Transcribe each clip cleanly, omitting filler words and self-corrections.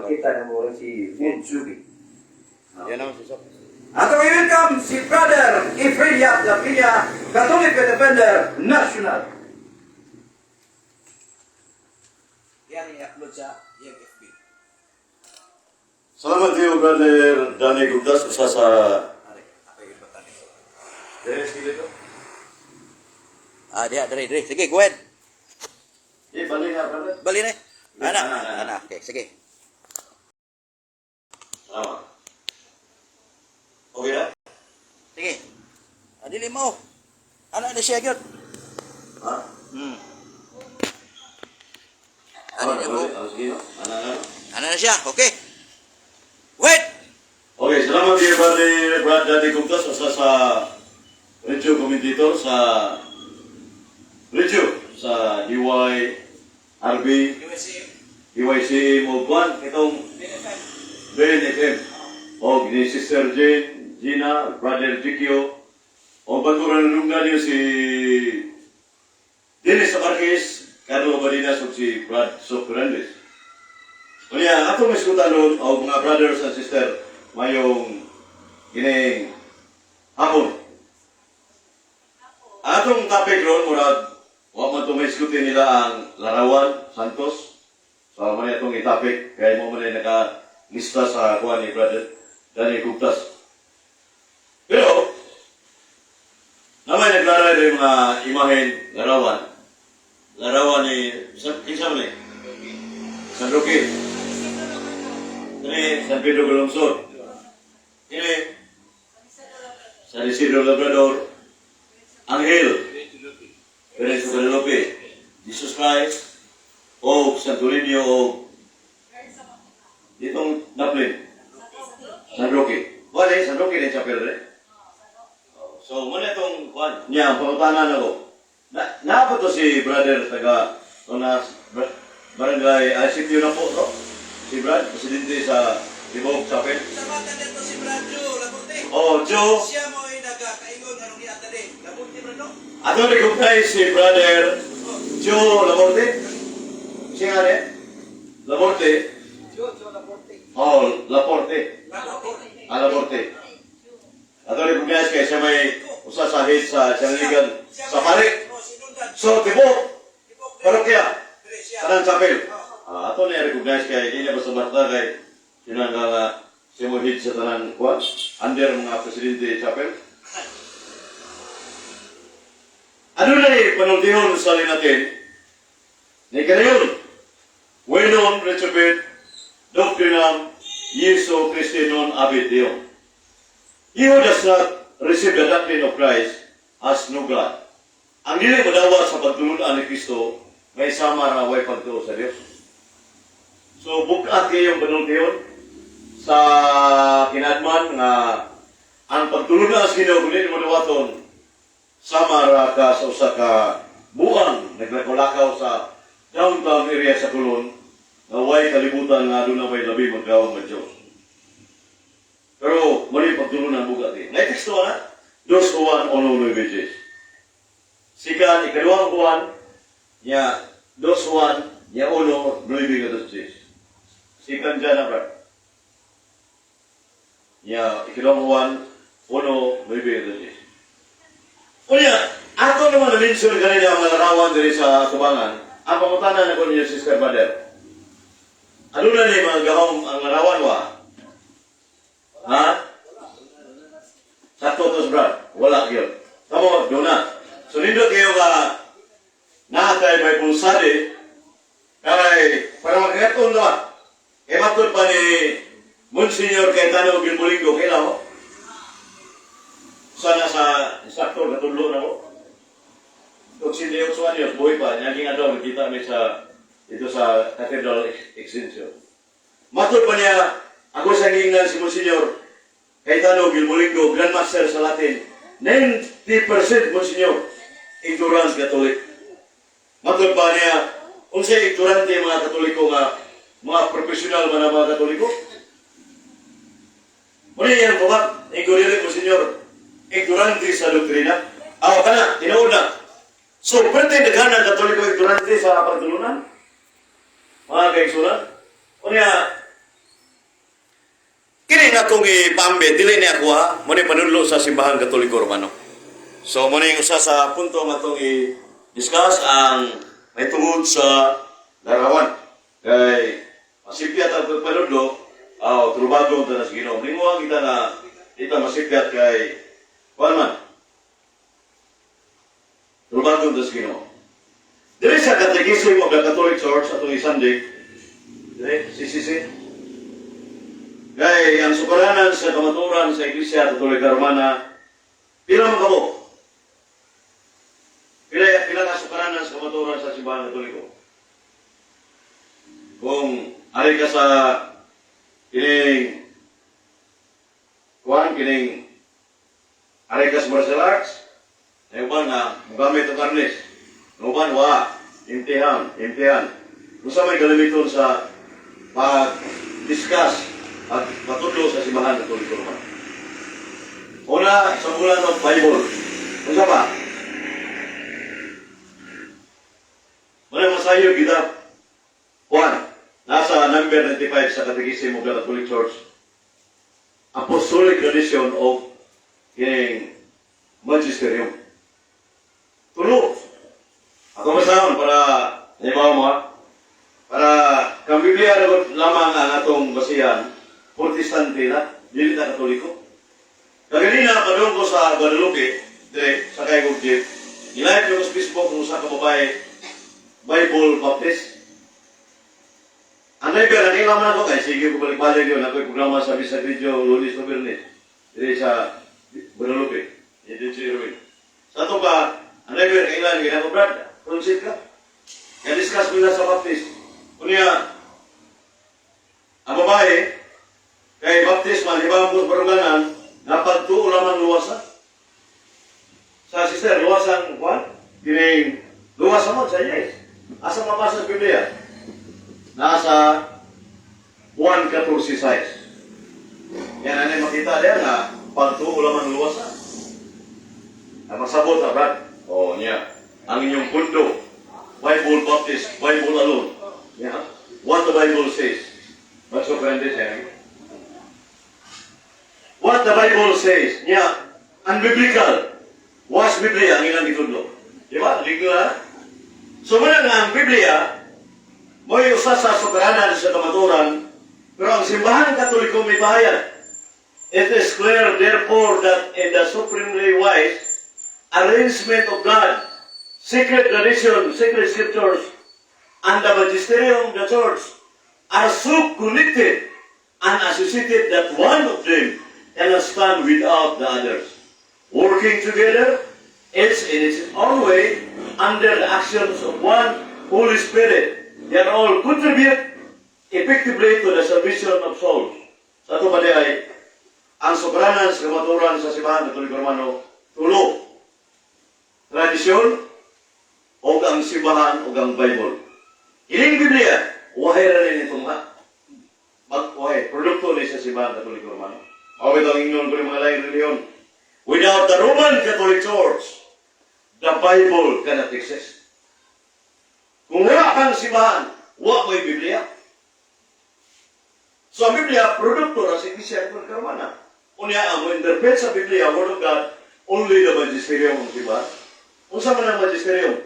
Makita na mo rin si Wood. Yan ang susok. Ato i-welcome si Brother Efrain Yap Lapina, Catholic Defender National. Yan i-upload sa iyang FB. Salamat iyo, Brother Danny Gugdas, usa sa Are, ako yung bata nito. Dere sige to. Ah, diha, dere, dere. Sige, go ahead. Eh, bali na, brother. Bali na. Ana, Ana, ana. ana. Okay, sige. Salamat. Okay na? Sige. Ah, dili mo. Ana na siya gyud. Ha? Ana na mo. Ah, sige. Ana, ana. Ana na siya. Okay. Wait. Okay, salamat iyo, Brother Brad Danny Gugdas, usa sa radio commentator sa radio sa DY RB DYC mo kwan itong BNFM og ni Sister Jane, Gina, Brother Jikyo, o bago rin niyo si Dennis Marquez, Carlo Balinas ug si Brad So Fernandez. Unya, atong isgutan ron og mga brothers and sister mayong gining hapon. Atong topic ron murag wa man to maisguti nila ang larawan Santos. So man itong i-topic kay mo man ay naka-lista sa kuan ni Brother Danny Guptas. Pero namay naglaray rin mga imahen larawan. Larawan ni kinsa man ni? San Roque. Ini San Pedro Calungsod. Ini San Isidro Labrador. Angel. Perez Guadalupe. Jesus Christ. O Santo Niño o ditong Dublin. San Roque. Wala eh, San Roque na yung chapel rin. So, muna itong kwan. Niya, ang pangutanan ako. Na, naapa to si brother taga Tonas, Barangay ICQ na po, no? Si Brad, presidente sa Tibok Chapel. Sabatan dito si Brad Joe Laborte. Oh, Joe, Siya mo ay nagakaingon anong niya tali. Laborte, Brad, no? ato recognize si Brother Joe Laborte. Siya nga rin? Laborte. Joe, Joe Laborte. Oh, Laporte. Laborte. Ah, Laporte. Ato recognize kay siya may usa sa head sa Sanligan sa Pari. Oh, sinundan. So, Tibok, Tibok. parokya, Dere siya. Tanang chapel. Ah, ato na recognize kay hindi na basta basta kay sinang nga siya mo head sa tanang kwan, under mga presidente chapel. Ano na ni panultihon sa natin? Ni kanayon, non recepit doctrinam Jesu Christi non habet Deum. He who does not receive the doctrine of Christ has no God. Ang dili modawa sa pagtulunan ni Kristo, may sama ra way pagtuo sa Dios. So bukat kayong panultihon sa kinadman nga ang pagtulunan sa Ginoo kung dili mo dawaton, sama ra ka sa usa ka buang naglakaw-lakaw sa downtown area sa Colon nga way kalibutan nga aduna may labi magawang nga Dios. Pero mali pagtulunan bugat eh. Naitexto na? Dos Juan uno nueve diez. Sikan ikaduhang Juan nya dos Juan nya uno nueve nga dos diez. Sikan dyan na, brad. Nya ikaduhang Juan uno nueve nga dos diez. Unya, ato naman na-mention kanina ang mga larawan diri sa tubangan. Ang pangutana na ko ninyo, Sister Bader. Ano na ni mga gahom ang larawan wa? Ha? Sakto to, Brad. Wala yun. Kamo, doon na. So, nindot kayo ka naa kay may pulsade kay para makaton na. Kay matod pa ni Monsignor Cayetano Gilbolingo, kaila mo? Sana sa instructor, katudlo na ko. Kung si Leo Suanios, buhay pa, naging adlaw, nagkita kami sa ito sa Cathedral Extension. Matod pa niya, ako sa ngingnan si Monsignor Cayetano Gilbolingo, Grandmaster sa Latin, 90% Monsignor, ignorant Catholic. Matod pa niya, unsay ignorante mga Katoliko nga mga profesional man ang mga Katoliko? Muna yan po ba? Ignorante, Monsignor, ignorante sa doktrina. Aw, kana, tinuod na. So, pwede daghan ang Katoliko ignorante sa pagtulunan? Mga kaigsunan? Unya, akong ipambi, dili ni ako ha, mao ni panudlo sa Simbahan Katoliko Romano. So, mao ni usa sa punto nga atong i-discuss ang may tungod sa larawan. Kay masipyat ang pagpanudlo, aw trubago ta na sa Ginoo. Linguan kita na ita masipyat kay kuan man. Trubago ta sa Ginoo. Dili sa Catechism of the Catholic Church atong isandig, dili, CCC. Kay ang sukaranan sa kamaturan sa Iglesia Katolika Romana, pila man kamo? Pila, pila ka sukaranan sa kamaturan sa Simbahan Katoliko? Kung ari ka sa kining kuan, kining ari ka sa martial arts, ay uban nga mugamit og arnis. Ang uban wa imtihan, imtihan. Unsa may galamiton sa pag-discuss at patudlo sa Simbahan Katoliko Romana? Una, sa bulan of Bible. Unsa pa? Muna masayo kita. Juan, nasa number 95 sa Catechism of the Catholic Church. Apostolic tradition of kining magisterium. Tulo. Ako masahon para naibaw mo ha. Para kang Biblia na lamang ang atong basihan, Protestante na, dili na Katoliko. Kaganina, padung ko sa Guadalupe, dire, sa kay kog jeep, nilive ko sa Facebook kung usa ka babae, Bible Baptist. Ang naiber, ang ilang man ako, kay sige ko balik-balik yun, ako'y programa sa Visa Video, Lunes to Biyernes, dire sa Guadalupe, dito si Irwin. Sa ato pa, ang naiber, kailan, ginako, Brad, concede ka. Kaya discuss ko na sa Baptist. Kunya, ang babae, kay Baptist man, iba ang barunganan, napagtuo lamang luwasa. Sa sister, luwasan, kuan? Kining, luwasa mo, sa yes. Asa mabasa sa Biblia? Nasa 1:14.6. Yan, ano yung makita diyan na pagtuo lamang luwasa. Ang masabot na, Brad. Oh, niya. Ang inyong pundo. Bible Baptist, Bible alone. Yeah. What the Bible says. What's so friend eh? What the Bible says. Niya, unbiblical. Was Biblia ang ilang gitudlo. Di ba? Legal ha? So muna nga ang Biblia, mo'y usa sa sukaranan sa kamaturan, pero ang Simbahan Katoliko may bahayag. It is clear, therefore, that in the supremely wise arrangement of God, sacred tradition, sacred scriptures, and the magisterium of the church are so connected and associated that one of them cannot stand without the others. Working together, each in its own way, under the actions of one Holy Spirit, they are all contribute effectively to the salvation of souls. Sa ito ba ay, ang sobranan sa kamaturan sa Simbahan Katoliko Romano, tulo. Tradisyon, o ang simbahan, o ang Bible. Ining Biblia, wahay ra rin itong ha. Mag, wahay, produkto ni sa Simbahan Katoliko Romano. Awit ang ingnon ko ng mga laing relihiyon. Without the Roman Catholic Church, the Bible cannot exist. Kung wala kang simbahan, wa mo'y Biblia. So ang Biblia, produkto ra sa Iglesia Catholic Romana. Unya, ang mo interpret sa Biblia, Word of God, only the magisterium ang simbahan. Unsa man ang magisterium?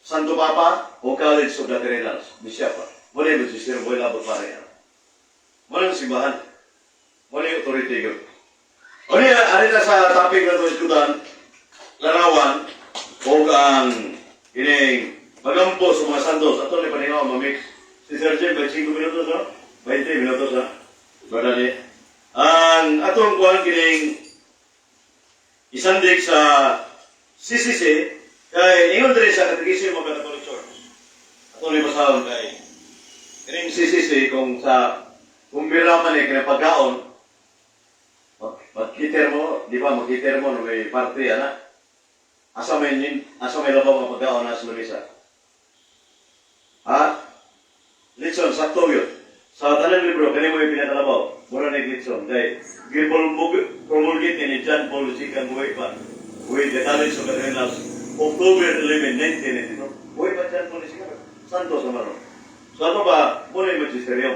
Santo Papa o College of the Cardinals? Bisya pa. Mao yung magisterium, boy labot pare. Mao ang simbahan. Mao yung authority yun. Unya, ari na sa topic na ito iskutan, larawan, o ang kining pagampo sa mga santos. Ato ni paningaw, mamix. Si Sir Jim, 25 minutos, no? 20 minutos, ha? Madali. Ang atong kuhan kining isandig sa CCC, kay ingon diri sa Catechism of the Catholic Church. Ato ni basahon kay kining CCC kung sa kung bira man eh, kaya pagkaon, magkiter mo, di ba, magkiter mo, no, may party, ana. Asa may labaw nga pagkaon na sa lamisa? Ha? Litson, sakto yun. Sa tanang libro, kani mo yung pinakalabaw. Mura na yung litson. Kay, promulgate ni John Paul II buhay pa. With the College of Cardinals, October 11, 1992. Buhay pa John Paul II. Santo sa maro. So ano ba, muna yung magisterium.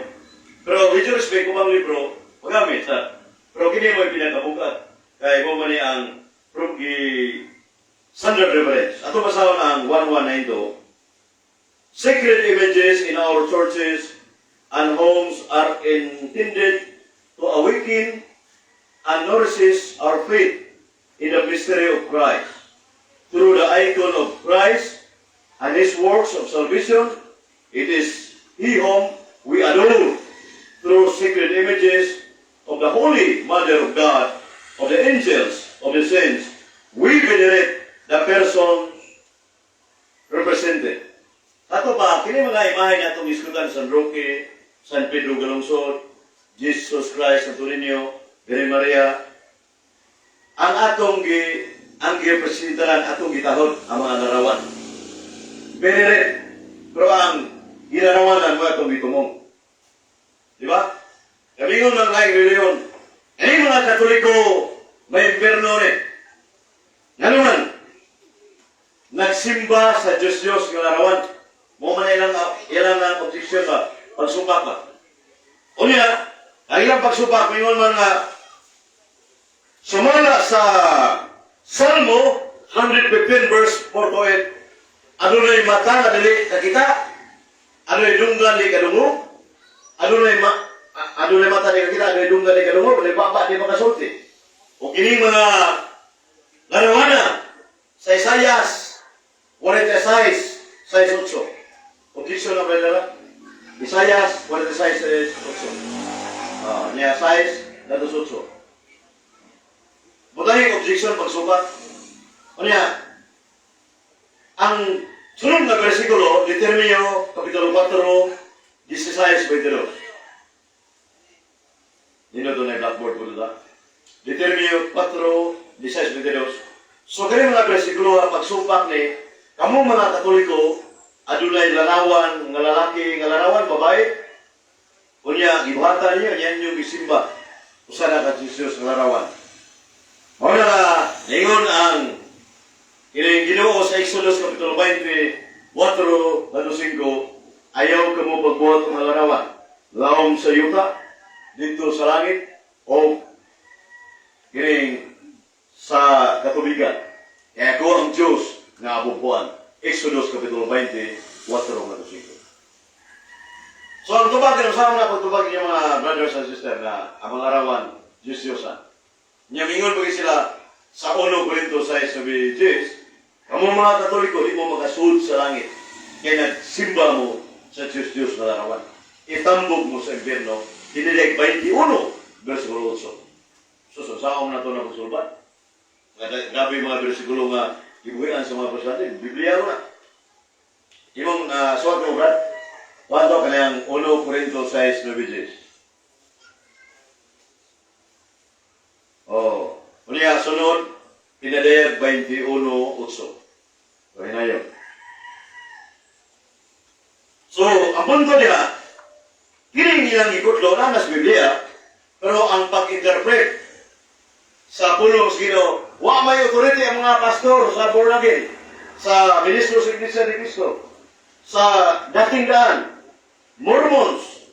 Pero with due respect, ubang libro, magamit sa. Pero kini mo pinakabukat. Kay mo man ni ang standard reference. Ato basahon ang 1192. Sacred images in our churches and homes are intended to awaken and nourish our faith in the mystery of Christ. Through the icon of Christ and His works of salvation, it is He whom we adore. Through sacred images of the Holy Mother of God, of the angels, of the saints, we venerate the person represented. Ato pa, kini mga imahe na itong iskutan: San Roque, San Pedro Galungsod, Jesus Christ, Santo Niño, Virgen Maria, ang atong gi ang gipresentaran, atong gitahod ang mga larawan. Venerate. Pero ang gilarawanan mo atong gitumong. Di ba? Kamingon ng laing reliyon, ini mga Katoliko may imperno ni. Ngano man, nagsimba sa Diyos-Diyos nga larawan. Mo man ilang ang objection ba? Pagsupak ba? Unya, ang ilang pagsupak, mingon man nga, sumala sa Salmo 115 verse 4 to 8, adunay mata nga dili kakita, adunay dunggan di kadungog, adunay mata di kakita, adunay dunggan di kadungog, adunay baba di makasulti. O kining mga larawana sa Isaias 46, 6, 8. Objection na ba nila? Isaias 46, 6, 8. Ah, niya 6, datos 8. Butang objection pagsupat. O niya, ang sunod na bersikulo, Deuteronomio, Kapitulo 4, 16, 22. Nino doon ay blackboard ko doon. Deuteronomio 4, 16, 22. So, kani mga bersikulo, ang pagsupak ni, kamo mga Katoliko, adunay larawan nga lalaki, nga larawan, babae. Unya, gibuhatan niyo, yan yung gisimba. Usa na ka Jesus nga larawan. Mao na nga, ningon ang kining Ginoo sa Exodus Kapitulo 20, 4 ngadto 5, ayaw kamo pagbuhat ng mga larawan. Laom sa yuta, dito sa langit, o kining sa katubigan. Kaya ako ang Diyos nga abubuan. Exodus Kapitulo 20, 4 ngadto 5. So ang tubag, sa na pagtubag niyo mga brothers and sisters na ang mga larawan, Diyos Diyosan. Nya mingon pag sila sa 1 Corinto 6 sabi Diyos, kamo mga Katoliko, di mo makasud sa langit. Kaya nagsimba mo sa Diyos Diyos na larawan. Itambog mo sa impyerno, Dinileg 21, versikulo 8. So, saong na ito na pagsulbat. Grabe yung mga versikulo nga gibuhian sa mga protestante. Biblia na. Imong suwat mo, Brad? Kwanto kanang 1 Corinto 6, 9 Diyos. Oh, unya sunod Pinadayag 21:8. So hinayon. So, ang punto nila, kining nilang gikutlo na nas Biblia, pero ang pag-interpret sa pulong sa Ginoo, wa may authority ang mga pastor sa born again, sa ministro sa Iglesia ni Cristo, sa Dating Daan, Mormons,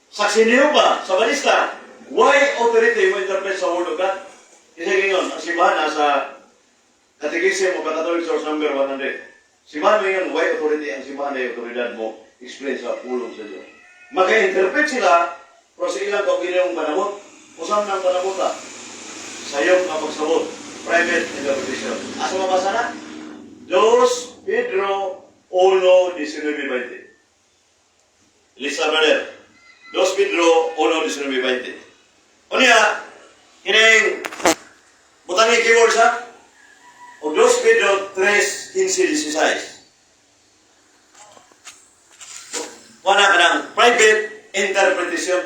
sa Sinioba, sa Balista, why authority mo interpret sa Word of God? Kasi ngayon, ang simbahan nasa Catechism of the Catholic Church number 100. Simbahan mo yun, why authority ang simbahan na autoridad mo explain sa pulong sa Diyos. Maka-interpret sila, pero sa ilang kauginayong panabot, usam ng panabota, sayop nga pagsabot, private interpretation. Asa mabasa na? 2 Pedro 1, 19, 20. Lisa, brother. 2 Pedro 1, 19, 20. Unya, kining butang ni keywords ha? O 2 Pedro 3, 15, 16. Wala ka ng private interpretation.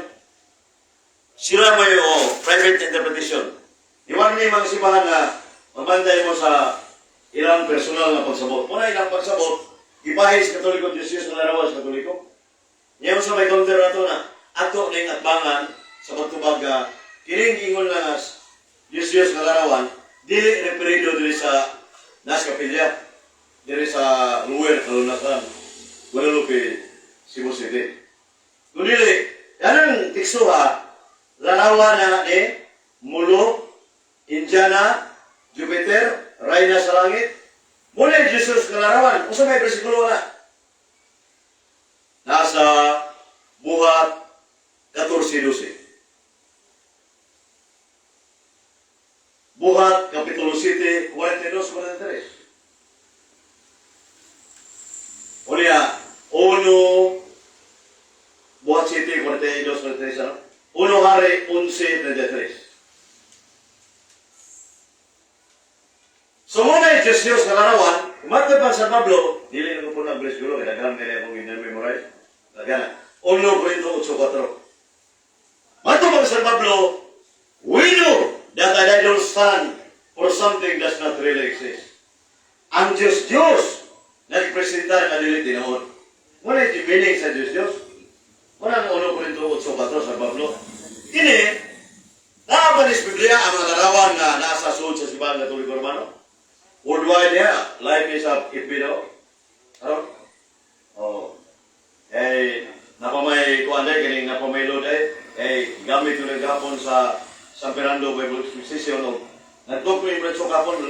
Sila mo yung oh, private interpretation. Iwan ni mga simbahan na magbantay mo sa ilang personal na pagsabot. Una ilang pagsabot, ipahi sa Katoliko Diyos Diyos na larawan sa Katoliko. Ngayon sa may counter na to na ato ning atbangan sa pagtubag nga kining ingon nga Diyos Diyos nga larawan dili referido diri sa Nas Kapilya, diri sa Lower Kalunasan, Guadalupe, Cebu City. Kung dili, yan. teksto ha, larawan na ni Moloch, Indiana, Jupiter, Reyna sa langit. Muna Jesus nga larawan. Unsa may bersikulo na? Nasa Buhat 14:12. Buhat Kapitulo 7, 42, 43. Unya, 1, Buhat 7, 42, 43, ano? 1 Hari 11, 33. So muna yung Diyos Diyos na larawan, umatod pa sa Pablo, dili na ko po ng bersikulo, kaya daghan nila akong memorize. Daghan na. 1 Corinto 8:4. Matod pa sa Pablo, we know that an idol stand for something does not really exist. Ang Diyos Diyos nagpresenta nga dili tinuod. Wala yung meaning sa Diyos Diyos. Wala ang 1 Corinto 8:4 sa Pablo. Kini, naa ba ni sa Biblia ang mga larawan nga nasa sulod sa Simbahan Katoliko Romano? Worldwide niya, live ni sa FB daw. Ano? Oh. Eh, napamay kuan day kining napamay load ay eh gamit ko gapon sa San Fernando Bible Exposition og nagtuk ko yung branch kapon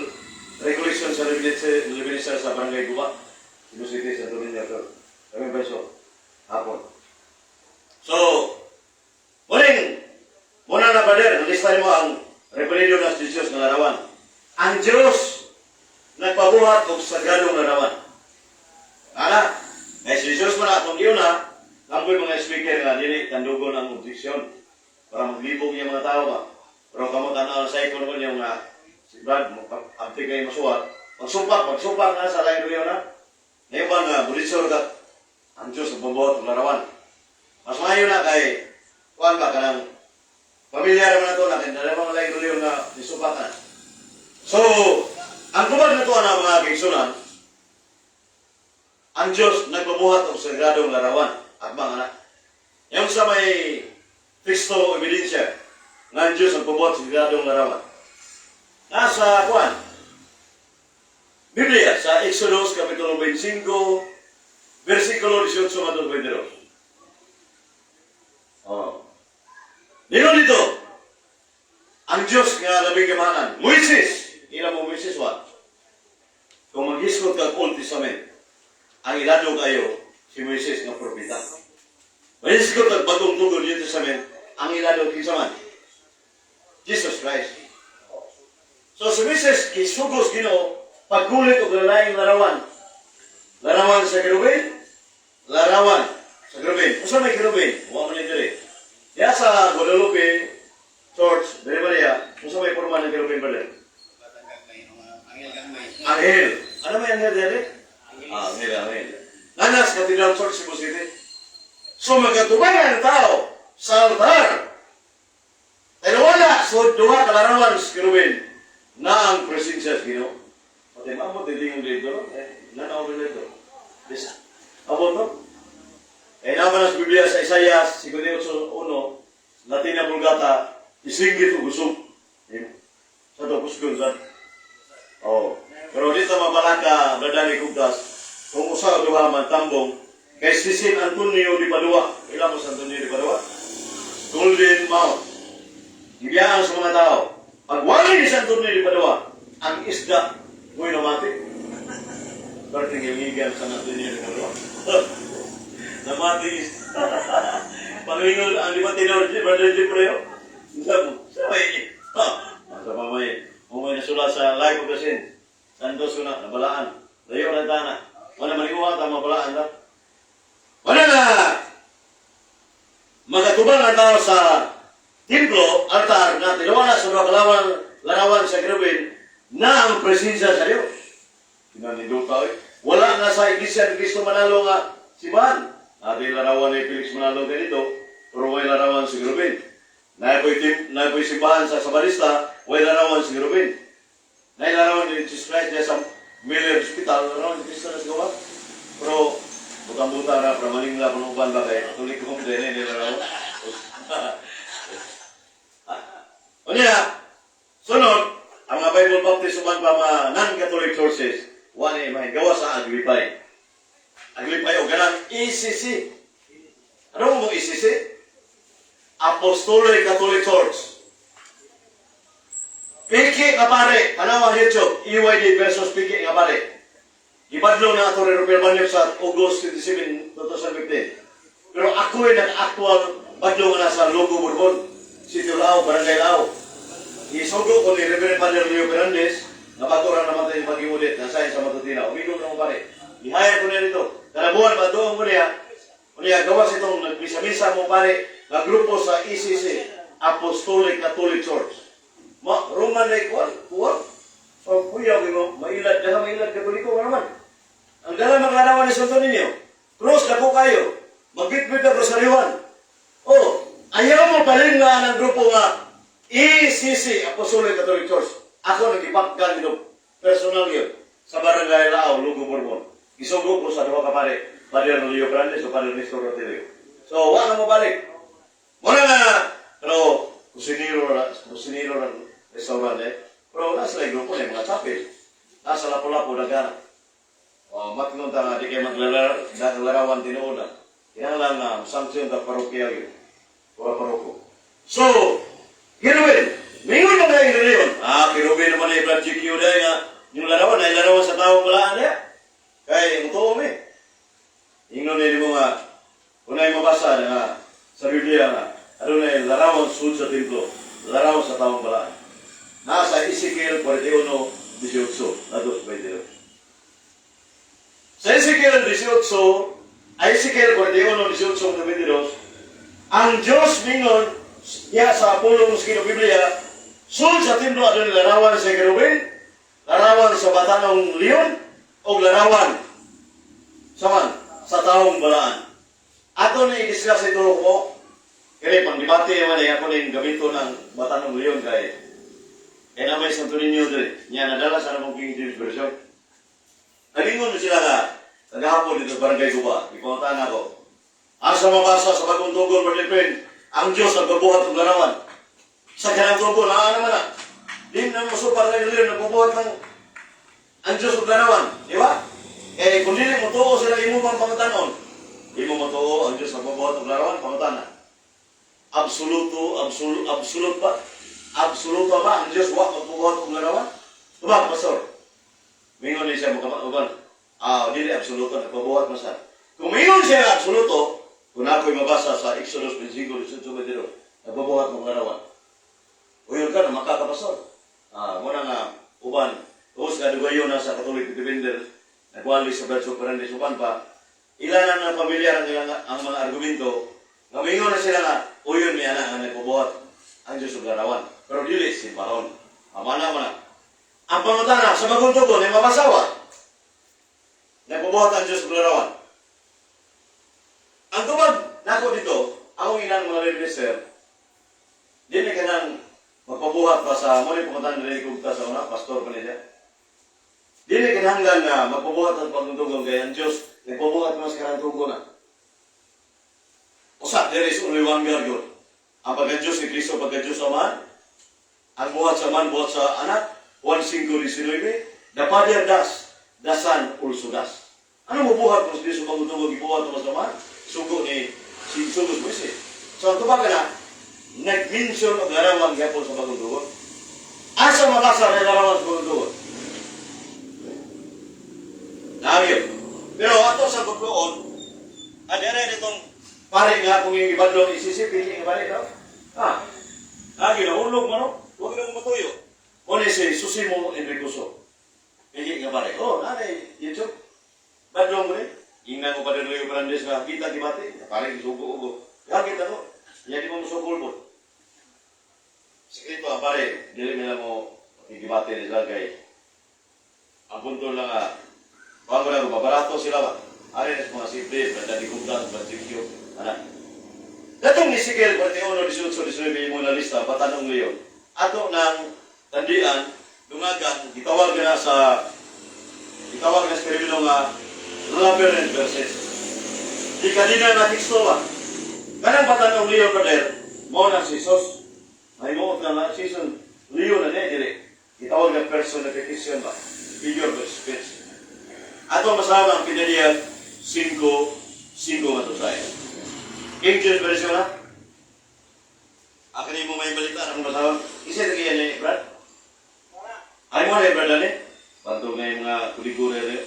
recollection sa Levinisar sa Barangay Guba. Cebu City sa Domingo to. Kami beso hapon. So, muling, muna na, brother, nalista mo ang rebellion ng Diyos nga larawan. Ang Diyos nagpabuhat og sagradong larawan. Ana, eh si Jesus man atong giuna, lamboy mga speaker nga dili tandugon ang objeksyon para maglibog niya mga tao ba. Pero kamo tanaw sa ikon ko niyo nga si Brad, abti kay masuwat. Magsumpak, magsumpak na sa lain na. Ngayon ba nga, bulisor ka, ang Diyos nagpabuhat og larawan. Mas maayo na kay, kuan ba, kanang pamilyar man na to na, kay dala mga lain nga nisumpak na. So, ang tubag na to na mga kaigsunan, ang Diyos nagpabuhat og sagradong larawan at mga anak. Yung sa may teksto o ebidensya nga ang Diyos nagpabuhat sa sagradong larawan. Nasa kuan, Biblia sa Exodus Kapitulo 25, versikulo 18 ngadto 22. Oh. Dino dito, ang Diyos nga labing kamahalan, Moises, ila mo Moises wa? Kung mag-isgot kag Old Testament, ang ilado kayo si Moises nga propeta. Mag-isgot kag Bagong Tugod, New Testament, ang ilado kinsa man? Jesus Christ. So si Moises kisugos Ginoo paggulit og lalaing larawan. Larawan sa kerubin, larawan sa kerubin. Unsa may kerubin? Wa man ni diri. Ya sa Guadalupe Church, Dere Maria, unsa may porma ng kerubin, brother? Batang gagmay, mga angel gagmay. Anghel. Ano may anghel dere? Ah, anghel, anghel. Nanas Cathedral Church, Cebu City. So magkatubangan ang tao sa altar. Pero wala, so duha ka larawan sa kerubin na ang presensya sa Ginoo. Pati maamot din yung dito, no? Eh, nanaw ko dito. Bisa. Abot, no? Eh, naman sa Biblia sa Isaiah 58:1, Latina Vulgata, isinggit o gusog. Eh, sa to, kusgon sa. Oh. Pero dito mabalaka, Brother Kugtas, kung usa o duha man tambong, kay si San Antonio di Padua. Ila mo sa Antonio di Padua? Golden Mouth. Gibiyaan sa mga tao. Pag wali ni San Antonio di Padua, ang isda mo'y namati. Pero tingiligan San Antonio di Padua. Namati isda. Pag-ingon, ang di ba tinawag si Brother Jeffrey? Sa may, sa pamay, kung may nasulat sa Life of the Saint, Santos ko na, nabalaan. Layo na tana. Wala maniuha, tama balaan ta. Wala na! Magatubang ang tao sa templo, altar, na tinuwala sa mga kalawan, larawan sa kerubin, na ang presensya sa Diyos. Pinaninduta eh. Wala nga sa Iglesia ni Cristo Manalo nga simbahan. Natin larawan ni Felix Manalo ganito, pero may larawan sa kerubin. Napoy simbahan sa Sabarista, way larawan sa kerubin. Nay larawan ni Jesus Christ niya sa Miller Hospital, larawan ni Cristo na sa gawa. Pero butang-buta ra, pero maningla, kung uban ba kay, tuloy ko din ni larawan. Unya, sunod, ang mga Bible Baptist uban pa mga non-Catholic churches, wala ni may gawa sa Aglipay. Aglipay o ganang ECC. Ano mo ECC? Apostolic Catholic Church. Piki nga pare, tanawa YouTube, EYD versus Piki nga pare. Gibadlong na ato ni Rupel Banyok sa August 27, 2015. Pero ako'y nag-actual badlong na sa Lugo Bourbon, City Lao, Barangay Lao. Isugo ko ni Reverend Father Leo Fernandez, na bago ra naman tayo pag-iulit, nasa sa Matutina. Umigo na mo pare. Ihayag ko na dito. Kanabuhan, badoong ko niya. Unya, gawas itong nagmisa-misa mo pare, nga grupo sa ECC, Apostolic Catholic Church. Ma, Roman na ikuan, kuwan. O kuya, mo, mailad, daha mailad, Katoliko ka naman. Ang dala mga larawan ni Santo Niño, cross na po kayo, magbitbit na rosaryohan. Oh, ayaw mo pa rin nga ng grupo nga ECC, Apostolic Catholic Church. Ako nagipakgan nito, personal yun, sa Barangay Lao, Lugo, Bourbon. Isugo ko sa duha ka pare, Padre Leo Fernandez o Padre Nestor Rotilio. So, wa na mo balik. Muna nga, pero kusinero, kusinero ng restaurant eh. Pero nasa lang grupo na yung mga chapel. Nasa Lapu-Lapu, nagana. O, matnong ta nga, di kayo maglalarawan tinuod na. Kinahanglan na sanksyon ta parokya yun. Pura paroko. So, Kirubin, mingon mo nga yung reliyon. Ah, Kirubin naman ay Brad GQ dahil nga, yung larawan ay larawan sa taong balaan niya. Kay, mutuo mi. Ingnon na mo nga, kung ay mabasa na nga, sa Biblia nga, ano na yung larawan sud sa templo, larawan sa taong balaan. Nasa Ezekiel 41:18, na 2:22. Sa Ezekiel 18, ay Ezekiel 41:18 22, ang Diyos mingon niya sa pulong sa Ginoo Biblia, sud sa templo adunay larawan sa kerubin, larawan sa batanong leon, o larawan sa man, sa taong balaan. Ato na i-discuss ito ko, kaya pang debate naman ay ako na yung gamito ng batanong leon kay kaya naman Santo Niño diri, niya nadala sa namong King James Version. Nagingon sila nga, tagahapon dito sa Barangay Guba, ipuntahan ako. Asa mabasa sa Bagong Tugon, Brother Pen, ang Diyos ang nagbubuhat ng larawan. Sa kanang tugon, naa naman na. Di na masupak na yung leon, nagbubuhat ng ang Diyos og larawan. Di ba? Eh, kung dili mo tuo sila imo pang pangutanon, di mo matuo ang Diyos nagbubuhat og larawan, pangutana. Absoluto, absolute, absolute ba? Absoluto ba ang Diyos wa magbubuhat og larawan? Tubag, pastor. Mingon ni siya uban. Ah, dili absoluto nagpabuhat man sa. Kung mingon siya nga absoluto, kung ako'y mabasa sa Exodus 25, 18, 22, nagpabuhat mong larawan. Uyon ka na makakapastor. Ah, muna nga uban, Tapos nga dugayo na sa Catholic Defender, nagwali sa Berso Fernandez uban pa, ilan na ng pamilyar ang, ilang, ang mga argumento, nga mingon na sila nga, uyon niya na ang nagpabuhat ang Diyos og larawan. Pero dili simbahon. Amana man na. Ang pangutana sa Bagong Tugon ay mabasawa. Nagbubuhat ang Diyos og larawan. Ang tubag nako dito, akong ilang mga minister, di na kanang magpabuhat pa sa, muna pumunta na rin sa una, pastor pa niya. Di na kinahanglan na magpabuhat ang Bagong Tugon kay ang Diyos, nagpabuhat mas karang tugon na. Usa, there is only one God God. Ang pagka-Diyos ni Kristo, pagka-Diyos sa Amahan, ang buhat sa man, buhat sa anak, 1.5.19, the Father does, the Son also does. Ano mo buhat kung sa Diyos Bagong Tugon, gibuhat mo sa Amahan? Sugo ni si Sugo sa Moises. So, ang tubag na, nag-mention og larawan gyapon sa Bagong Tugon. Asa mabasa na larawan sa Bagong Tugon? Naagyo. Pero ato sa pagluon, adere nitong pare nga kung yung ibadlong isisip, hindi nga pare no? Ah, lagi na hulog man no? Huwag na matuyo. O ni si Susimo Enricoso. Hindi nga pare. Oh, nanay, YouTube. Badlong mo ni. Ingnan ko pa rin Rio Fernandez nga kita debate. Pare, sugo-ugo. Kita ko. Yan di mo musukol po. Sekreto ang pare, dili nila mo makikibate nila kay ang punto lang nga, bago na ko, babarato sila ba? Ari na sa mga simple, banda di Gugdan, Bansikyo, ana. Datong Ezekiel 41, 18, 19 mo na lista, batanong leon. Ato ng tandian, dungagan, gitawag na sa termino nga labyrinth verses. Di kanina na teksto ba? Kanang batanong leon, brother, mo na si Jesus. Mahimuot na na season leon na niya, dili. Gitawag na personification ba? Figure of speech. Ato masama ang pinalian 5, 5 nga tusay. King James Version na? Akin mo may balita akong basahon. Isa na kaya ni Brad? Ay mo na Brad ani? Bantog na yung mga kuligure rin.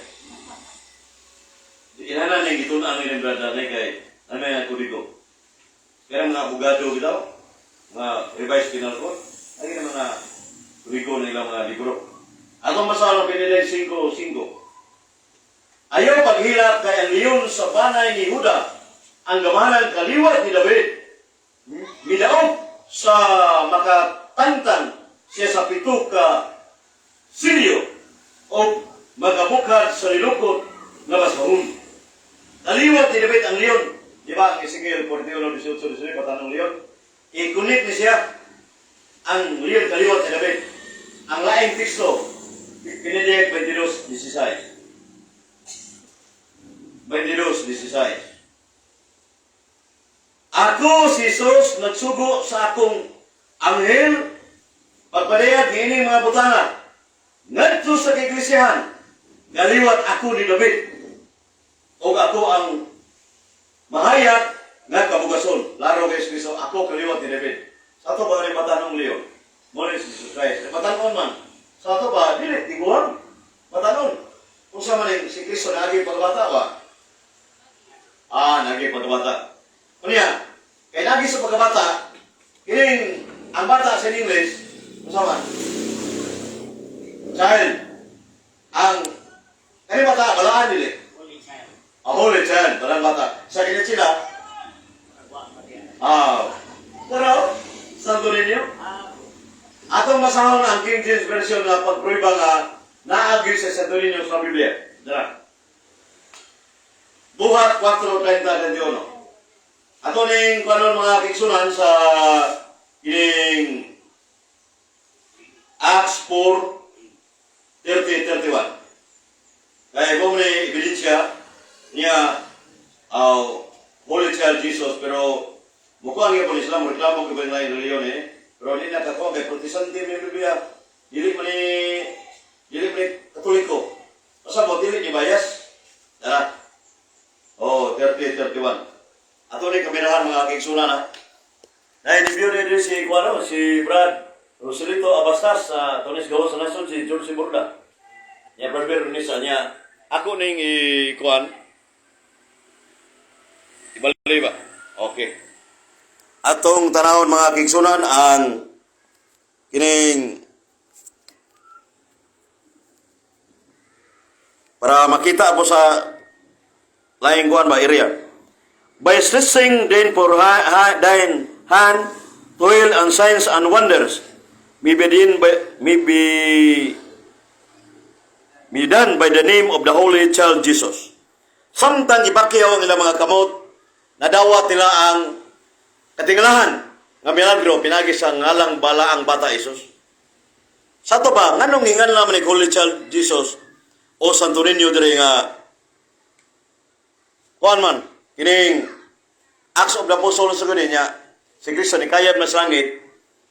Inana na yung gitun-an ni Brad ani kay ano yung kuligo. Kaya mga abogado bitaw, mga revised penal code, ay yung mga kuligo na ilang mga libro. Atong basahon ang pinili 5:5. Ayaw paghilak kay ang leon sa banay ni Huda, ang gamanan kaliwat ni David. Midaog sa makatangtang siya sa pito ka silyo o magabukhad sa nilukot nga basahon. Kaliwat ni David ang leon. Di ba ang Ezekiel 41, 18, 19, patanong leon? I-connect ni siya ang leon kaliwat ni David. Ang laing teksto, Pinili 22, 16. 22, 16. Ako, si Jesus, nagsugo sa akong anghel, pagpadayag niining mga butanga, ngadto sa kaiglesiyahan, galiwat ako ni David, o ako ang mahayag nga kabugason. Laro kay Kristo, ako kaliwat ni David. Sa ato ba ni matanong leon? Mo ni si Jesus Christ. Matanon man. Sa ato ba, dili, tiguan. Matanon. Unsa man ni si Kristo naagi pagbata ba? Ah, naagi pagbata. Unya, kay nagi sa pagkabata, kining ang bata sa English, unsa man? Child. Ang kani bata balaan dili. Holy child. A holy child, balaan bata. Sa kini sila, ah, pero Santo Niño, atong basahon ang King James Version na pagprueba nga naagi sa Santo Niño sa Biblia. Dara. Buhat 4:30-31. Ato ning kanon mga kaigsunan sa kining Acts 4:30-31. Kaya kung ni ebidensya niya aw Holy Child Jesus, pero mukha ang po sila mo reklamo kay lain reliyon eh, pero di na kako kay Protestante may Biblia, dili man ni Katoliko, basta mo dili ni bias. Tara, oh, 30 31. Ato ni kamerahan, mga kaigsunan ha. Na-interview ni din si Kuano, si Brad Roselito Abastas sa Tonis Gawas sa Nasod, si George Borda. Nya Brad Bear ni sa niya. Ako ning i-kuan. Ibalik ba? Okay. Atong tanawon, mga kaigsunan, ang kining para makita po sa laing kuan ba area. By stretching then for thine hand to heal and signs and wonders may be done by the name of the Holy Child Jesus. Samtang ipakyaw ang ilang mga kamot, nadawat nila ang katingalahan nga milagro pinagi sa ngalang balaang bata Isus. Sa to ba, nganong hingan naman ni Holy Child Jesus o Santo Niño dire nga kuan man kining Acts of the Apostles sa niya, si Kristo ni kayab na sa langit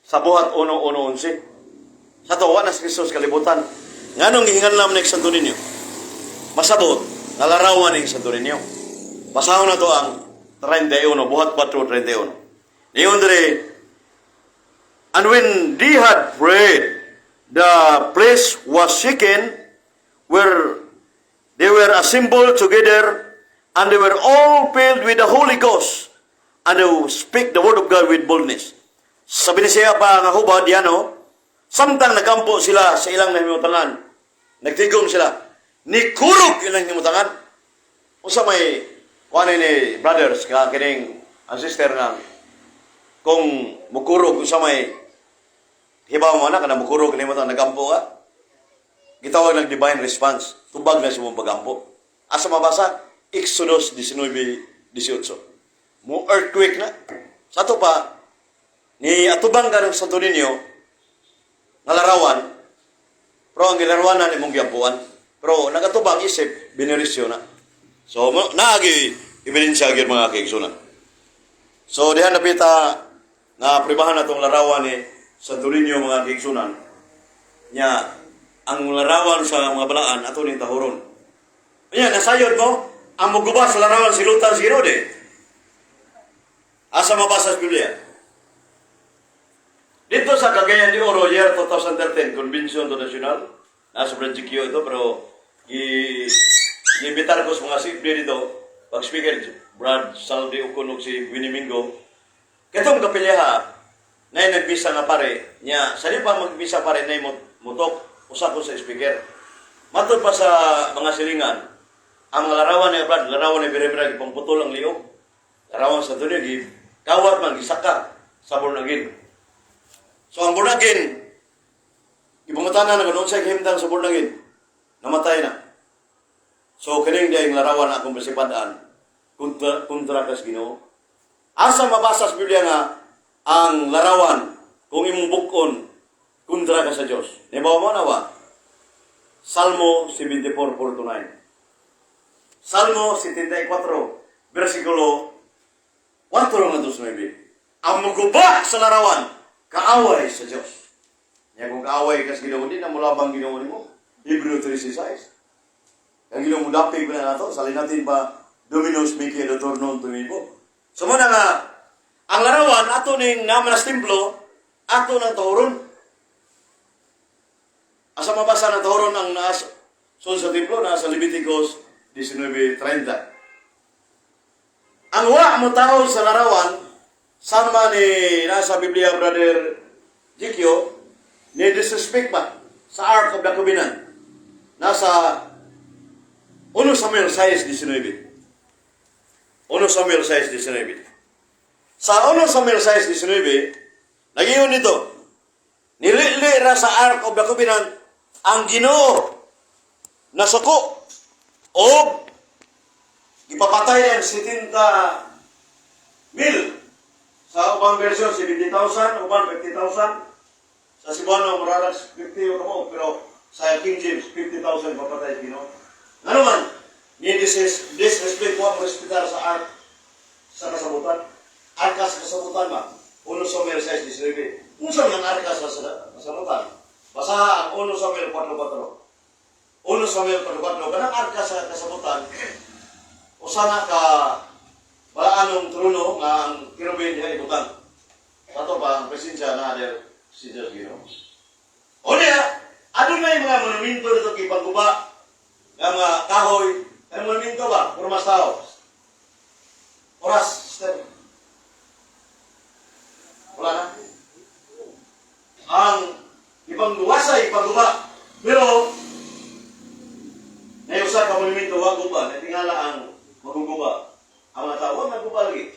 sa Buhat 1:1:11. Sa to, wa na si Kristo sa kalibutan. Nganong gihingan naman ni Santo Niño? Masabot, nalarawan ni Santo Niño. Basahon na to ang 31, Buhat 4:31. Niyon dire, "And when they had prayed, the place was shaken where they were assembled together, and they were all filled with the Holy Ghost, and they speak the word of God with boldness." Sabi ni siya pa nga hubad, yan o, samtang nagampo sila sa ilang nahimutangan, nagtigom sila, nikurog ilang himutangan. Unsa may kuan ni brothers ka kining ang sister nga kung mukurog, unsa may hibaw mo na kana mukurog nimo ta nagampo ka? Gitawag ng divine response, tubag na sa mong pagampo. Asa mabasa? Exodus 19:18. Mo earthquake na. Sa ato pa ni atubang ka ng Santo Niño nga larawan, pero ang gilarawanan imong giampuan, pero nagatubang isip benerisyo na. So naagi ebidensya gyud, mga kaigsunan. So diha napita nga pribahan natong larawan ni Santo Niño, mga kaigsunan. Nya ang larawan sa mga balaan ato ning tahuron. Nya nasayod mo ang muguba sa larawan silutan si Herode. Asa mabasa sa Biblia? Dito sa Cagayan de Oro, year 2013, Convention to National, nasa Project Q ito, pero i-imbitar ko sa mga sipli dito, pag-speaker, Brad Saldi Oconog, si Winnie Mingo, katong kapilyaha, na nagbisa nga pare, niya, sa di pa magbisa pare, na mutok, usa ko sa speaker. Matod pa sa mga silingan, ang larawan ni Brad, larawan ni Biremira, gipangputol ang liog. Larawan sa dunyo, kawat man, gisaka sa born again. So ang born again, ibangutanan na kung sa himtang sa born again, namatay na. So kining dayong larawan akong presipadaan, kontra, kontra kas Ginoo. Asa mabasa sa Biblia nga ang larawan kung imong bukon kontra ka sa Dios? Nibaw mo na ba? Salmo 74:9. Salmo 74, versikulo 4 ngadto sa 9. Ang muguba sa larawan, kaaway sa Dios. Nya kung kaaway ka sa Ginoo, di na mulabang Ginoo nimo. Hebreo 3:6. Ang Ginoo mudapig pa na nato, salin natin pa Dominus Mickey Doctor non tumibo. So muna nga, ang larawan ato ning naman sa templo, ato ng tahuron. Asa mabasa ng tahuron ang naas son sa templo, nasa Leviticus 19:30. Ang wa mo tao sa larawan, sama ni nasa Biblia, Brother Jikyo, ni disrespect ba sa Ark of the Covenant. Nasa 1 Samuel 6:19. 1 Samuel 6:19. Sa 1 Samuel 6:19, nagiyon nito, nilili ra sa Ark of the Covenant ang Ginoo nasuko o ipapatay ang 70 mil. Sa ubang version, 70,000, uban 50,000. Sa Cebuano, muraras 50 o kamo, pero sa King James, 50,000 papatay sa Ginoo. Ano man, ni disrespect ko ang respetar sa ark sa kasabutan. Arka sa kasabutan ba? 1 Samuel 6:19. Unsa man ang arka sa kasabutan? Basaha ang 1 Samuel 4:4. 1 Samuel 4:4. Kanang arka sa kasabutan, usa na ka balaanong trono nga ang kerubin diha ibutang. Kato pa ang presensya na der si Diyos Ginoo. O niya, adunay mga monumento dito kay pangguba nga mga kahoy, ang monumento ba? Puro mas tao. Oras, sister. Wala na. Ang ipangguwasa, ipangguba. Pero, na usa ka monumento, wa guba, natingala ang maguguba. Ang mga tao, wa maguba lagi.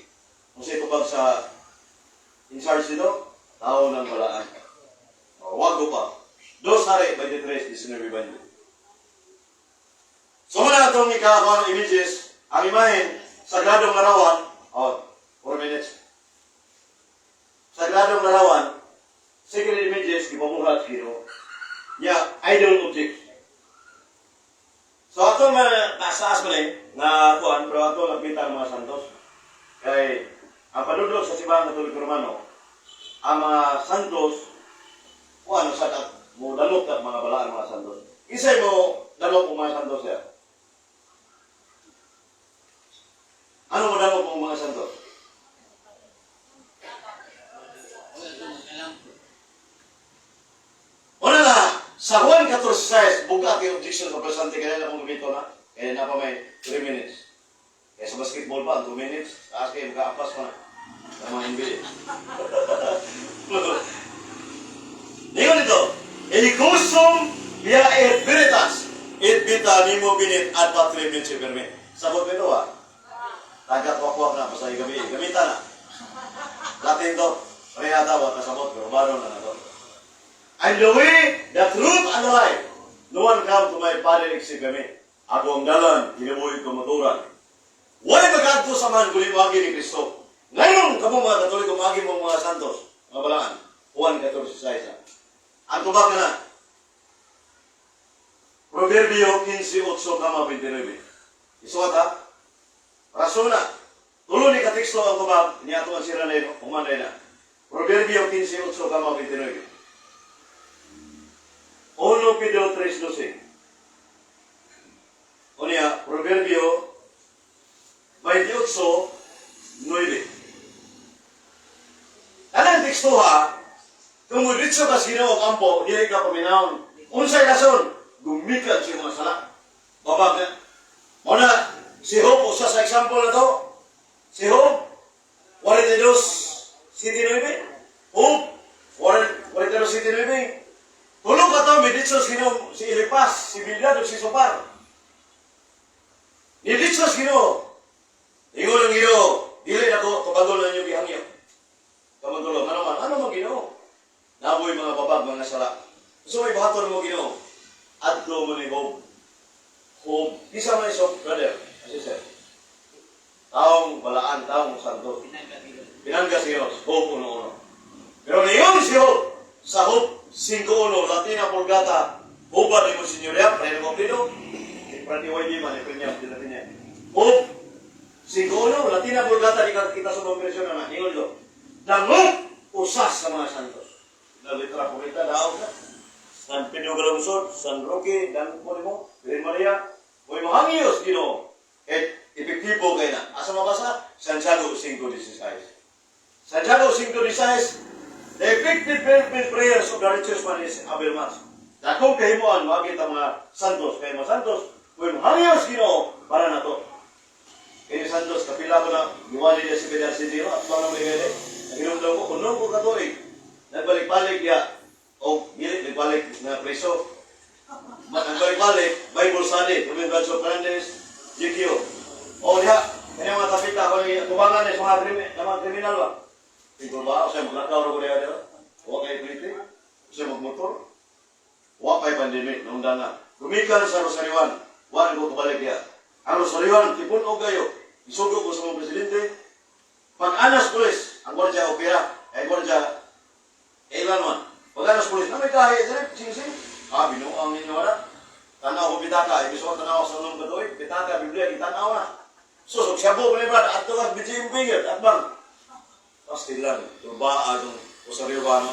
Kung sa itubag sa in charge nito, tao ng balaan. O, wa guba. Dos Hari, 23, 19, 20. So muna itong ikakuha ng images, ang imahen, sagradong larawan, oh, 4 minutes. Sagradong larawan, sacred images, gipamuhat, Ginoo. Ya, idol object. So ato mga taas man eh, nga kuan, pero ato nagpita ang mga santos. Kay ang panudlo sa Simbahan Katoliko Romano, ang mga santos, kuan sa kat mo dalok at mga balaan mga santos. Isay mo dalok ang mga santos ya. Ano mo dalok ang mga santos? Una na, sa Juan 14:6, buka kay objection sa presente kanila kung gumito na. Kaya na pa may 3 minutes. Kaya sa basketball pa, 2 minutes, taas kayo, maka-apas pa na. Sa mga NBA. Ningon ito, Ikusum via et veritas, et vita nimo binit ad patrem vince per me. Sabot nito ha? Taga-kwakwak na, basta gabi. Gamita na. Latin to. Pareha wa kasabot, pero baron na na to. I'm the way, the truth, and the life. No one come to my Father except by me. Ako ang dalan, kinabuhi ko maturan. Wala magkadto sa man kung agi ni Kristo. Ngayon, kamo mga Katoliko, maagi mo mga santos, mga balaan. Juan 14:6. Ang tubag na. Proverbio 15:8-29. Isuwat ha? Rason na. Tulo ni kateksto ang tubag, niya ato ang sira na yun, humanay na. Proverbio 15:8-29. 1 Pedro 3:12. O niya, Proverbio 28:9. Anong teksto ha? Kung mo ka sa Ginoo kampo, dili ka paminawon. Unsay rason? Gumikan sa mga sala. Babag na. Mao na, si Job, usa sa example na to. Si Job, 42, 7, Job, 42, 7, 9. Tulog ka to, miditso sa Ginoo, si Elipas, si Bildad, ug si Sopar. Niditso sa Ginoo. Ingon ang Ginoo, dili nako tubagon ang inyong gihangyo. Kamantulo, ano man, ano man Ginoo? Naboy mga babag, mga sala. So may buhaton mo Ginoo. Adto mo ni Job. Job, isa man iso, brother, sister. Taong balaan, taong santo. Pinangga si Diyos, Job 1:1. Pero niyon si Job, sa Job 5:1, Latina Vulgata, Uban ni Monsignor Yap, Reno Complino, Prati YD man, Iprinyap, di Latina. Job 5:1, Latina Vulgata, di kita sa mga bersyon na ingon do. Dangop usas sa mga santos. Na litra po kita, daog na. San Pedro Galungsod, San Roque, dan po nimo, Virgen Maria, Uy mahangyos Ginoo. Et epektibo kay na. Asa mabasa? Santiago 5:16. Santiago 5:16, "The effective fervent prayers of the righteous man is avail much." Dakong kahimuan moagi ta mga santos kay mga santos, uy mahangyos Ginoo para nato. Kay santos kapila ko na giwali niya si Pedro si Dino at mga mga. Naginumdum ko kuno ko katuig. Nagbalik-balik ya o dili nagbalik na preso. Nagbalik-balik Bible study, Ruben Bradshaw Fernandez, GQ. O diha, kanya mga tapita ako ni tubangan ni sa mga kriminal, mga kriminal ba? Tingko ba, o maglakaw ra ko diha diha. Wa kay plite, sa magmotor. Wa pa'y pandemic noong dana. Gumikan sa Rosariwan, wa ko kabalik diha. Ang Rosariwan, tipon og kayo. Isugo ko sa mga presidente. Pag anas pulis, ang gwardiya opera, ay gwardiya ilan man. Pag anas pulis, na may kahi, dire, sing-sing. Ah, binuang ninyo na. Tanaw ko pitaka, ibig sabihin tanaw sa nung katuig, pitaka, Biblia, gitanaw na. So, so siyabo pa ni Brad, ato ka, BGM Bingit, at bang, pastilan, turbaa itong Rosariwan.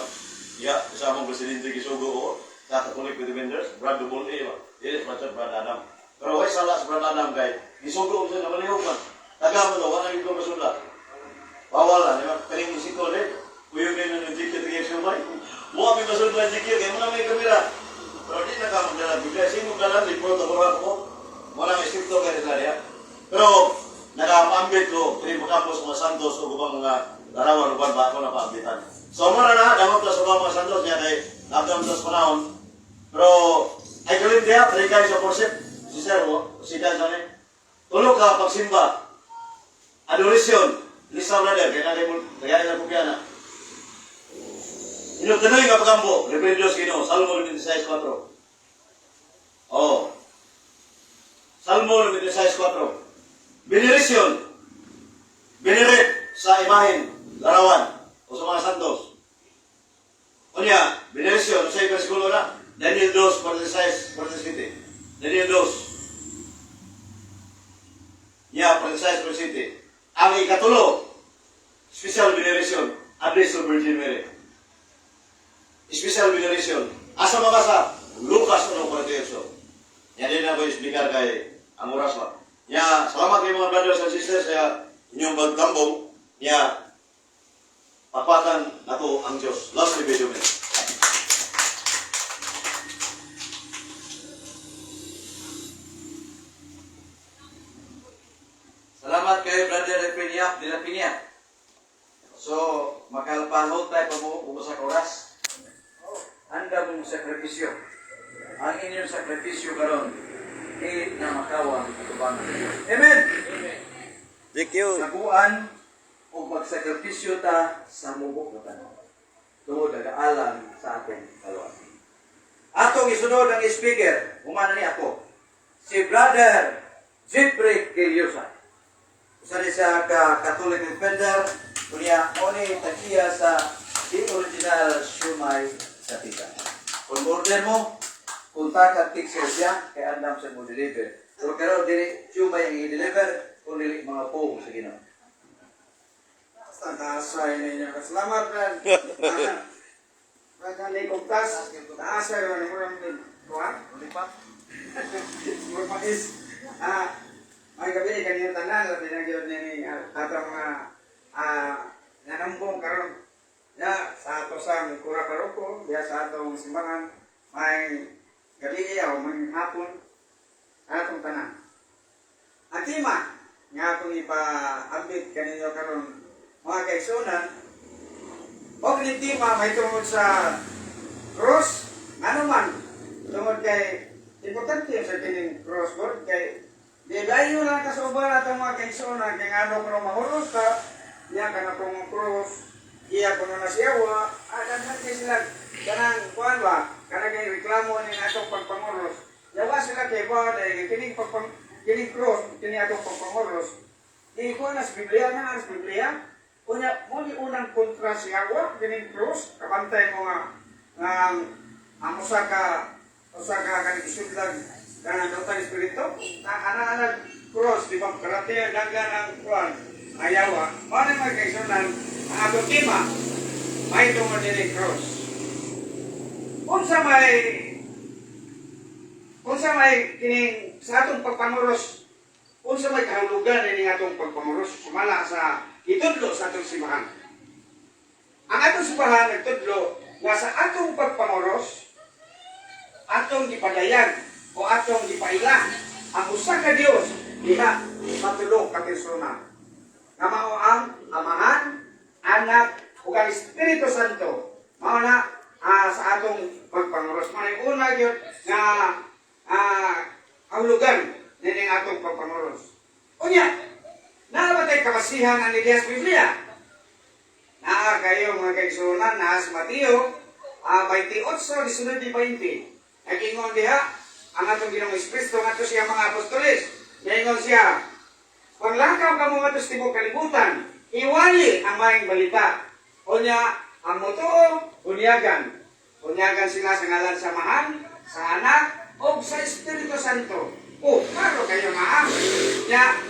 Ya, kasama ang presidente gisugo ko, sa Catholic Defenders, Brad Double A ba? Yes, Brad, Brad Adam. Pero way sala sa Brad Adam kay, gisugo ko siya, namalihog man. Taga mo to, wala yung masula. Bawal na, di ba? Kaning isiko ulit. Kuyog na ng GQ tingin siya may. Wa may masula ng GQ, kaya mo na may kamera. Pero di na ka magdala Biblia. Sino magdala? Libro, tabura ko. Wala may skripto kaya sila niya. Pero, nakapaambit ko, kini makampos mga santos o ubang mga larawan, uban ba ako napaambitan. So, muna na, damot na sa mga santos niya kay nabdam sa panahon. Pero, ay kalin diha, try kayo sa porset. Si Sir, si Dan sa ni. Tulo ka pagsimba. Adoration. Lisa brother, kaya na kayo, kaya na kopya na. Inyong tanoy nga pagambo, Reverend Diyos Ginoo, Salmo 96:4. Oh. Salmo 96:4. Veneration. Venerate sa imahen, larawan, o sa mga santos. Unya, veneration, sa versikulo na, Daniel 2, 46, 47. Daniel 2. Ya, 46, 47. Ang ikatulo, special veneration, address to Virgin Mary. Special veneration. Asa mabasa? Lucas 1:48. Yan din ako explicar kay ang oras ba. Ya, salamat kay mga brothers and sisters sa inyong pagtambong. Ya, papakan nato ang Diyos. Last video minutes. Salamat kay Brother Efreniap de la Piña. So, makalpahot tayo pa mo sa oras. Anda mong sakripisyo. Ang inyong sakripisyo karon di na makawang atubang sa Diyos. Amen. Thank you. Saguan o magsakripisyo ta sa mubok na tanan. Tungod nagaalang sa atong kaluwasan. Atong isunod ang speaker, humana ni ako, si Brother Jeffrey Gilyosa. Usa ni siya ka Catholic Defender, unya mo ni tag-iya sa The Original Siomai sa Tita. Kung order mo, kontak at text siya, kay andam siya mo deliver. Pero karon dili siomai ang i-deliver, kung dili mga pong sa Ginoo. Basta taas ay ninyo. Salamat, Brad. Brad, ani kong taas. Taas ay wala mo rin. Kuha? Lipat. Mura pais. May gabi, kaniyang tanan. Labi na gyud ni atong mga nanambong karon. Ya, sa ato sang kura paroko, diya sa atong simbahan, may gabi o may hapon, atong tanan. Ang tema nga atong ipaambit kaninyo karon, mga kaigsunan, og ni tema may tungod sa cross, ano man, tungod kay importante sa kining cross board kay di layo lang kasuban atong mga kaigsunan kay ngano kuno mahuros ka, iya ka na kung cross, iya kuno na siyawa, ah, daghan kay sila kanang kuan ba, kanang kay reklamo ni atong pagpanguros. Yawa sila kay ba dahil kining pagpang kining cross kini atong pagpanguros. Di ko na sa Biblia na sa Biblia. Unya mo ni unang kontra siyawa kining cross kabantay mo nga nga ang usa ka kanang isudlag kanang dotang espiritu na ana cross, di ba, karate ang dagan ang kuan ayawa. Mao ni, mga kaigsunan, ang atong tema may tungod dinhi cross. Unsa may kining sa atong pagpanguros, unsa may kahulugan ini atong pagpanguros sumala sa gitudlo sa atong simbahan? Ang atong simbahan nagtudlo nga sa atong pagpanguros, atong gipadayag o atong gipaila ang usa ka Dios diha sa tulo ka persona nga mao ang Amahan, Anak ug ang Espiritu Santo. Mao na sa atong pagpanguros. Mao na una gyud nga kahulugan nining atong pagpanguros. Unya, naa ba tay kabasihan ani diha sa Biblia? Naa kayo, mga kaigsuonan, naa sa Mateo 28:19-20. Nag-ingon diha ang atong Ginoong Kristo ngadto siya mga apostoles. Naingon siya, "Panglakaw kamo ngadto sa tibuok kalibutan, iwali ang maayong balita. Unya, ang motuo, bunyagan. Bunyagan sila sa ngalan sa Amahan, sa Anak, o sa Espiritu Santo." Oh, klaro kayo nga. Ya,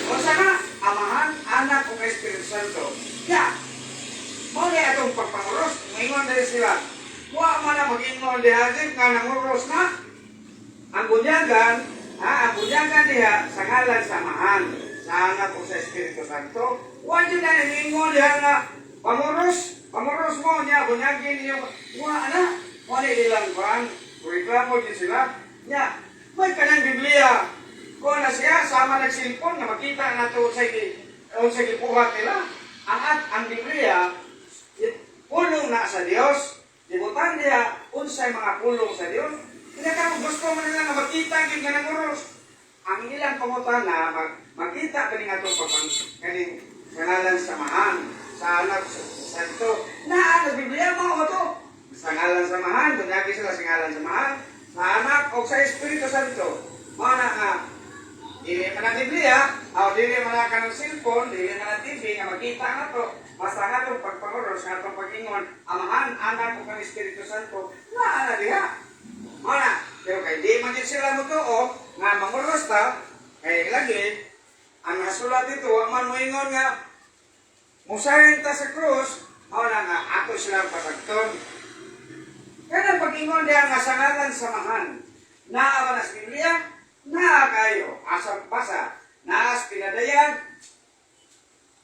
o sa nga, Amahan, Anak, o Espiritu Santo. Ya, mao ni atong pagpanguros, maingon dahil sila. Wa man na mag-ingon diha nga nanguros na. Ang bunyagan, ha, ang bunyagan diha sa ngalan sa Amahan, sa Anak o sa Espiritu Santo. Wa jud na ingon diha nga panguros, panguros mo niya bunyagin niyo. Wa na, wa ni ilang kuan, reklamo din sila. Nya, may kanang Biblia. Kuha na siya, sama nag-cellphone nga makita na to sa gibuhat nila. Ang at ang Biblia, pulong na sa Dios. Gibutan niya unsay mga pulong sa Dios. Kaya kamo gusto man nila nga makita gyud nga nanguros. Ang ilang pangutana makita kaning atong papang kaning sa ngalan sa Amahan, sa Anak, sa Santo. Naa sa Biblia mao to. Sa ngalan sa Amahan, bunyagi sila sa ngalan sa Amahan, sa Anak o sa Espiritu Santo. Mao na nga dili man ang Biblia, o dili man ang kanang cellphone, dili man ang TV nga makita nga to. Basta nga itong pagpanguros, nga itong pag-ingon, Amahan, Anak, ug ang Espiritu Santo, naa na diha. Mao na, pero kay di man jud sila motuo nga manguros ta, kay lagi, ang nasulat dito, wa man moingon nga musahin ta sa krus, mao na nga ato silang pasagton. Kaya pag-ingon diha nga sa ngalan sa Amahan, naa ba na sa Biblia? Naa kayo. Asa basa? Naa sa Pinadayag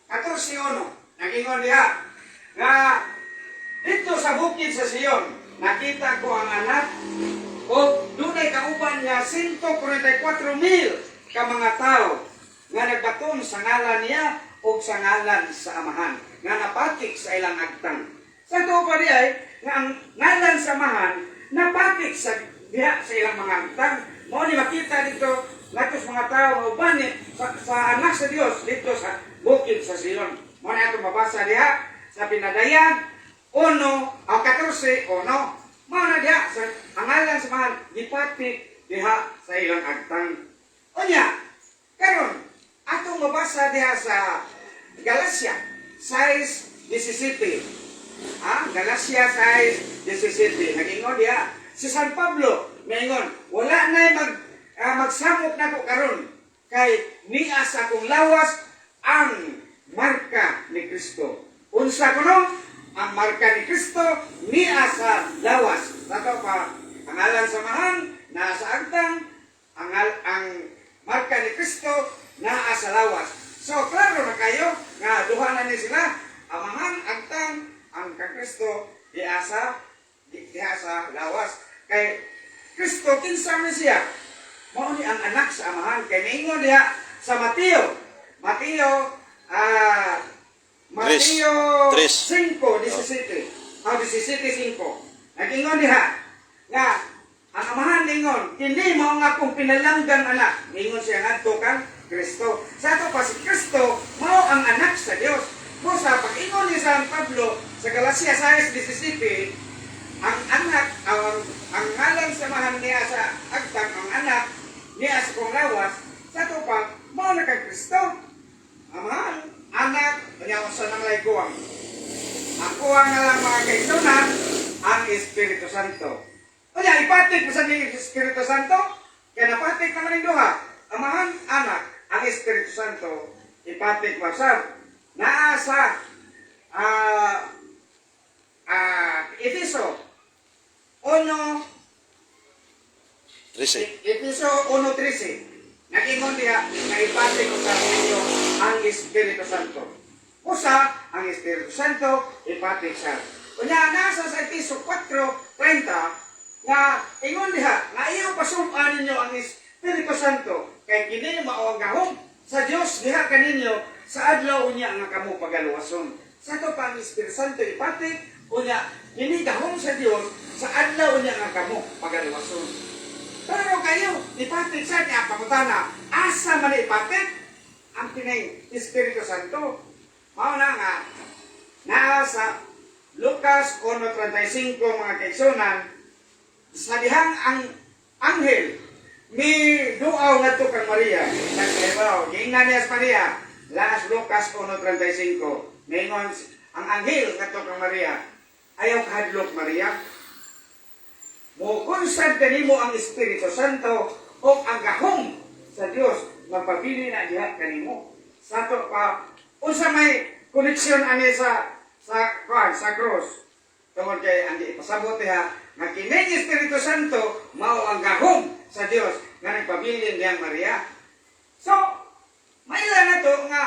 14:1. Nag-ingon diha nga dito sa bukid sa Sion, nakita ko ang anak o dunay kauban niya 144,000 ka mga tao nga nagbaton sa ngalan niya o sa ngalan sa Amahan nga napatik sa ilang agtang. Sa tuo pa di ay nga ang ngalan sa Amahan napatik sa diha sa ilang mga agtang. Mao ni makita dito ngadto sa mga tao nga uban ni sa anak sa Dios dito sa bukid sa Sion. Mao ni atong mabasa diha sa Pinadayag 1 ang 14:1. Mao na diha sa ang ngalan sa Amahan gipatik diha sa ilang agtang. Unya, karon atong mabasa diha sa Galacia 6:17. Ah, Galacia 6:17. Nagingon diha si San Pablo, maingon, "Wala na magsamok nako karon kay niya sa akong lawas ang marka ni Kristo." Unsa kuno? Ang marka ni Kristo niya sa lawas. Tato pa, ang ngalan sa Amahan naa sa agtang, ang marka ni Kristo naa sa lawas. So klaro na kayo nga duha na ni sila, Amahan, agtang, ang Kristo diha sa lawas. Kay Kristo, kinsa man siya? Mao ni ang anak sa Amahan kay miingon diha sa Mateo. Mateo Mateo Tres. 5:17. Ah, 17:5. Nag-ingon diha nga ang Amahan ningon, "Kini mao ang akong pinalanggang anak." Ningon siya ngadto kang Kristo. Sa ato pa, si Kristo mao ang anak sa Dios. Busa pag-ingon ni San Pablo sa Galacia 6:17, ang anak, ang ngalan sa Amahan niya sa agtang, ang anak niya sa kong lawas, sa ato pa mao na kay Kristo. Amahan, anak, unya unsa nang lay kuwang? Ang kuwang na lang, mga kaigsuonan, ang Espiritu Santo. Unya, ipatik mo sa ni Espiritu Santo, kaya napatik naman yung duha. Amahan, anak, ang Espiritu Santo, ipatik mo sa naa sa Efeso 1 13. Efeso 1:13. Nag-ingon diha nga ipatik ko sa inyo ang Espiritu Santo. Usa, ang Espiritu Santo ipatik sa. Unya nasa sa Efeso 4:30 nga ingon diha nga iyo pasum-an ninyo ang Espiritu Santo kay kini mao ang gahom sa Dios diha kaninyo sa adlaw unya nga kamo pagaluwason. Sa ato pa, ang Espiritu Santo ipatik, unya kini gahom sa Dios sa adlaw unya nga kamo pagaluwason. Pero kayo, ipatik sa niya, pangutana, asa man ipatik ang kining Espiritu Santo? Mao na nga, naa sa Lucas 1:35, mga kaigsuonan, sa dihang ang anghel mi duaw ngadto kang Maria. Nagkahibaw, giingnan niya sa Maria, Las Lucas 1:35. Ningon ang anghel ngadto kang Maria, "Ayaw kahadlok, Maria. Mukunsad kanimo ang Espiritu Santo o ang gahom sa Dios magpabili na diha kanimo." Sa ato pa, unsa may koneksyon ani sa kuan, sa cross? Tungod kay ang ipasabot diha nga kining Espiritu Santo mao ang gahom sa Dios nga nagpabilin diyang Maria. So, maila na to nga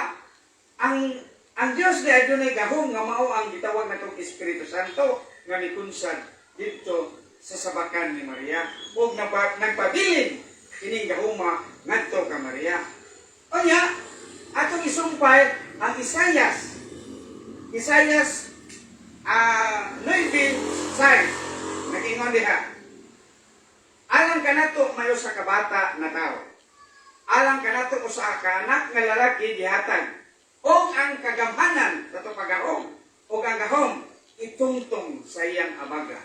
ang Dios di ay dunay gahom nga mao ang gitawag natong Espiritu Santo nga mikunsad didto sa sabakan ni Maria ug nagpabilin kining gahuma ngadto ka Maria. Unya, atong isumpay ang Isayas. Isayas 9:6. Nag-ingon diha. "Alang kanato may usa ka bata na tao. Alang kanato usa ka anak nga lalaki gihatag. Og ang kagamhanan, kato pagahom, og ang gahom itungtong sa iyang abaga."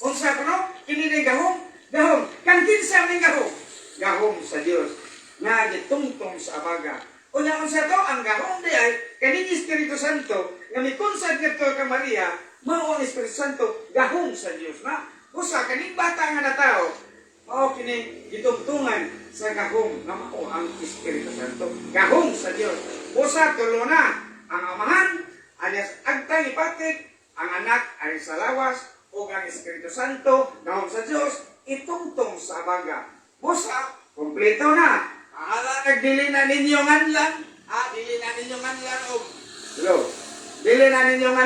Unsa kuno? Kini ning gahom, gahom. Kan kinsa ning gahom? Gahom sa Dios nga gitungtong sa abaga. Unya unsa to ang gahom di ay kaning Espiritu Santo nga mikunsad ngadto kang Maria, mao ang Espiritu Santo, gahom sa Dios na. Usa kaning bata nga natao, mao kini gitungtungan sa gahom nga mao ang Espiritu Santo. Gahom sa Dios. Usa, tulo na ang Amahan alias agtang ipatik, ang anak alias sa lawas, ug ang Espiritu Santo, gahom sa Dios, itungtong sa abaga. Busa, kompleto na. Bahala nagdili na ninyo nganlan. Ah, dili na ninyo nganlan og. Hello. Dili na ninyo nganlan.